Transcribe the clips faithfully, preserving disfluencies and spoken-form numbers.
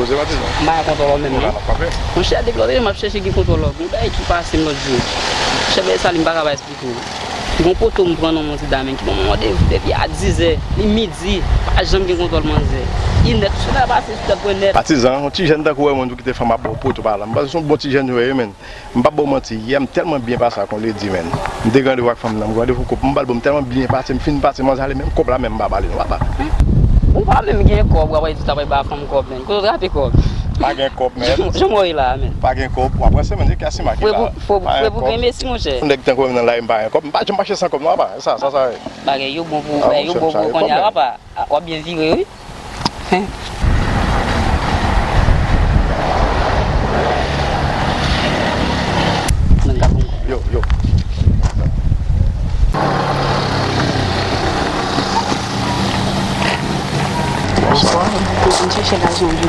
M pa gen kontwòl menm non. Monchè, depi lòt jou m ap chèche gen kontwòl lòt. Yon bagay ki pase m lòt jou. Monchè, bagay sa li m pa ka pa eksplike w. Gon poto m pran nan men yon ti dam ki ban m randevou depi a dizè, li midi, pa janm gen kontwòl manzè. Inèt, sou la pase sou tèt mwen nèt. Patizan, yon ti jèn tankou w menm tou ki te fè m ap ba w poto pa la. M panse se yon bon ti jèn ou ye, menn. M p ap ba w manti, yè m tèlman byen pase ak yon ledi, menn. M te gen randevou ak fanm nan, m gen randevou kòb, m ba l, bon, m tèlman byen pase, m fin pase, manzè ale, menm kòb la menm m pa ba li non, papa. Ou pa menm gen kòb, w ap di w t ap ba fanm kòb, menn. Kote w trape kòb? Pa gen kòb, menn. Jan m wè w la, menn. Pa gen kòb, w ap ranse, menn, se kè sima ki la. Fwe pou, fwe pou gen mesi, monchè. Yon nèg tankou w menm nan lari, m pa gen kòb, m pa janm mache san kòb non, papa. Sa, sa, sa ye. Bagay yo bon pou, bagay yo bon pou kounye a, papa. A, w ap byen vire, wi. Yo, yo. Bonswa. Mwen vin chèche lajan jodi.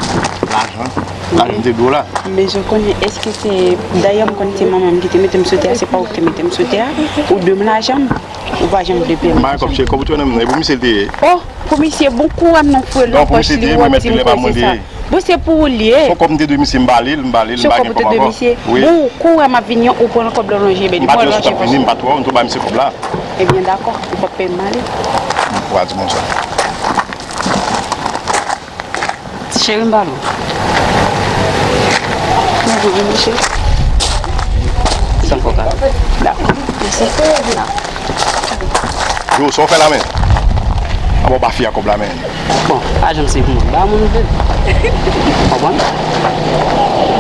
Lajan? Lajan m te dwe w la. Men jan w konnen, èske se, dayè m konn se manman m ki te mete m sou tè a, se pa ou ki te mete m sou tè a, ou dwe m lajan m. Ou pa janm vle peye m. M pa gen kòb, cheri, kòb ou te wè nan men m nan, e pou misye l te ye. Oh, pou misye, bon kouraj non, frè. Non, pou misye l te ye, mwen mèt li lè pa mwen li ye. Bon, se pou ou l ye. Se yon kòb m te dwe misye, m ba li l, m ba li l, m pa gen kòb ankò. Wi. Bon, kouraj m ap vini an, ou pran kòb la w lonje, ebyen li pran l lonje. M pa t wè w, m t ap vini, m pa t wè w, m tou ba misye kòb la. Ebyen, dakò, ou p ap peye m ale. Ou pa di moun sa. Cheri, m ba l ou. Mwen vini, monchè. San fò ka. Dakò. Mèsi. Yo, sa w fè la, menn? Aba w ba fi a kòb la, menn. Bon, pa janm se pou mwen. Ba moun vle. Konprann?